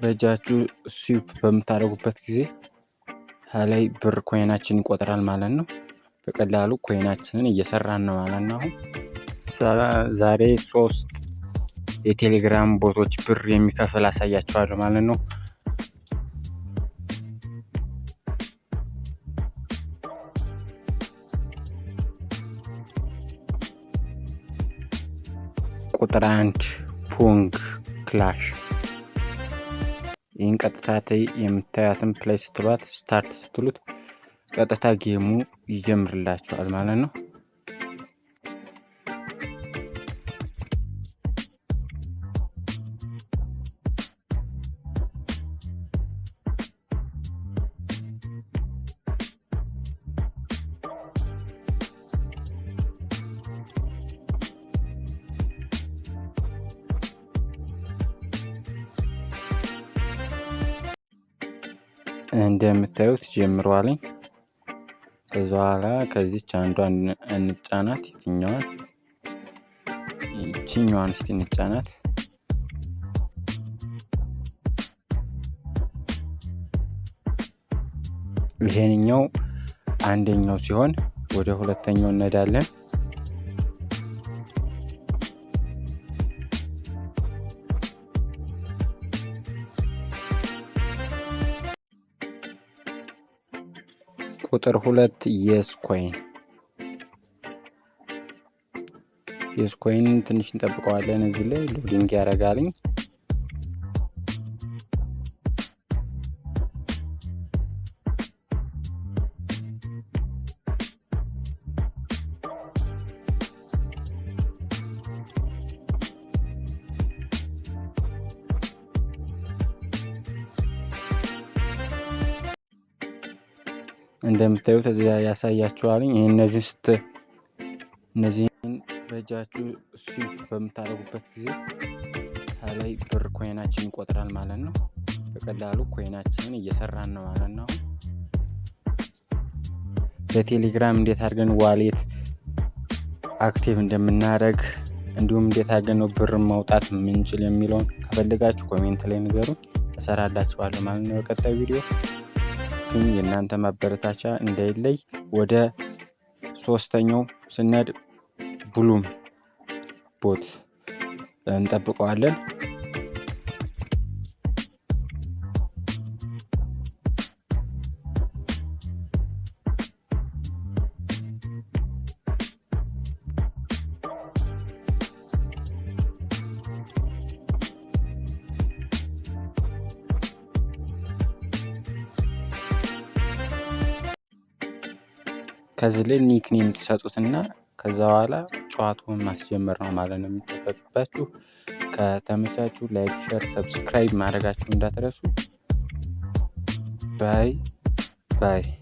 በእጃችሁ swipe በምታደርጉበት ጊዜ ላይ ብር coin ኣችን ይቆጥራል ማለት ነው። በቀላሉ coin ኣችንን እየሰራን ነው ማለት ነው። አሁን ዛሬ ሶስት የቴሌግራም bot ኦች ብር የሚከፍል አሳያችኋለሁ ማለት ነው። ቁጥር 1 Pong Clash። ይህን ቀጥታ የምታያትን play ስትሏት፣ start ስትሉት ቀጥታ game ኡ ይጀምርላችኋል ማለት ነው። እንደምታዩት ጀምሯልኝ። ከዛ በኋላ ከዚች አንዷን እንጫናት። የትኛዋን? ይችኛዋን እስቲ እንጫናት። ይሄንኛው አንደኛው ሲሆን ወደ ሁለተኛው እንሄዳለን። ቁጥር 2 Yescoin። Yescoin ትንሽ እንጠብቀዋለን። እዚህ ላይ loading ያደርጋልኝ። እንደምታዩት እዚህ ያሳያችኋል። ይህ እነዚህን ስት እነዚህን በእጃችሁ swipe በምታደርጉበት ጊዜ ላይ ብር coin ኣችን ይቆጥራል ማለት ነው። በቀላሉ coin ኣችንን እየሰራን ነው ማለት ነው። በቴሌግራም እንዴት አድርገን wallet active እንደምናደርግ እንዲሁም እንዴት አድርገን ነው ብር ማውጣት የምንችል የሚለውን ከፈለጋችሁ comment ላይ ንገሩን፣ እሰራላችኋለሁ ማለት ነው በቀጣዩ ቪዲዮ። ግን የእናንተ ማበረታቻ እንዳይለይ። ወደ ሶስተኛው ስንሄድ Blum bot እንጠብቀዋለን። ከዚህ ላይ nickname ትሰጡትና ከዛ በኋላ ጨዋታውን ማስጀመር ነው ማለት ነው የሚጠበቅባችሁ። ከተመቻችሁ like፣ share፣ subscribe ማድረጋችሁ እንዳትረሱ። Bye bye።